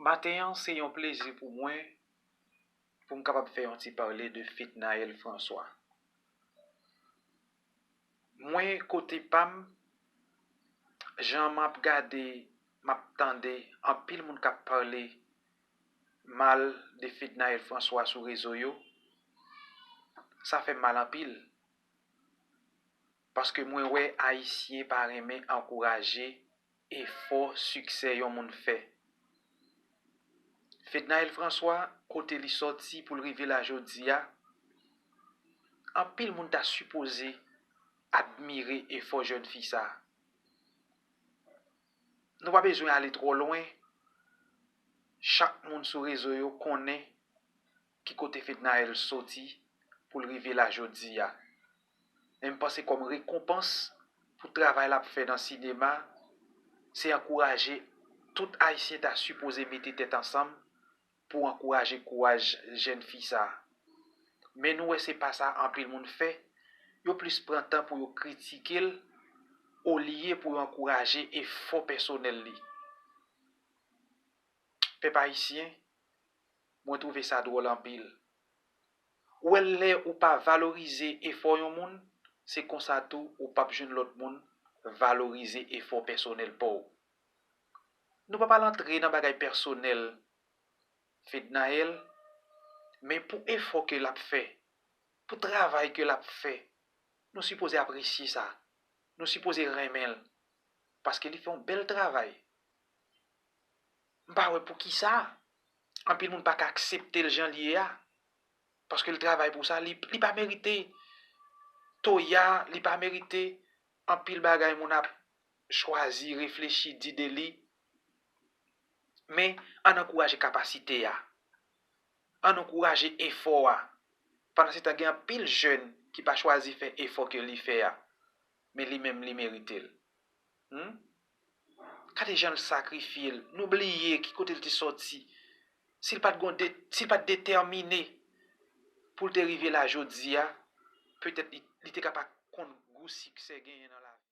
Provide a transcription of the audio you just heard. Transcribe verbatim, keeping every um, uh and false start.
Maten an, se yon plezi pou mwen pou m kapab fè yon ti pale de Fednaelle François. Mwen, kote pa m, jan m ap gade, m ap tande anpil moun k ap pale mal de Fednaelle François sou rezo yo, sa fè m mal anpil. Paske mwen wè Ayisyen pa renmen ankouraje efò, siksè yon moun fè. Fednaelle François, kote li sòti pou l rive la jodi a, anpil moun ta sipoze admire efò jèn fi sa a. Nou pa bezwen ale twò lwen. Chak moun sou rezo yo konnen ki kote Fednaelle soti pou l rive la jodi a. Men m panse kòm rekonpans pou travay l ap fè nan sinema, se ankouraje, tout Ayisyen ta sipoze mete tèt ansanm pou ankouraje kouraj jèn fi sa a. Men nou wè se pa sa anpil moun fè, yo plis pran tan pou yo kritike l olye pou yo ankouraje efò pèsonèl li. Pèp ayisyen, mwen twouve sa dwòl anpil. Ou wè lè ou pa valorize efò yon moun, se konsa tou ou p ap jwenn lòt moun valorize efò pèsonèl pa w. Nou pa pral antre nan bagay pèsonèl Fednaelle, men pou efò ke l ap fè, pou travay ke l ap fè, nou sipoze apresye sa. Nou sipoze renmen l. Paske li fè yon bèl travay. M pa wè poukisa anpil moun pa ka aksepte l jan l ye a. Paske l travay pou sa, li, li pa merite toya, li pa merite anpil bagay moun ap chwazi, reflechi, di de li. Men, ann ankouraje kapasite a. Ann ankouraje efò a. Pandansetan, gen anpil jèn ki pa chwazi fè efò ke li fè a. Men li menm, li merite l. Hmm? Gade jan l sakrifye l. Nou bliye ki kote l te sòti. Si l pa t gon de, si l pa t detèmine pou l te rive la jodi a, petèt li, li te ka pa konn gou siksè genyen nan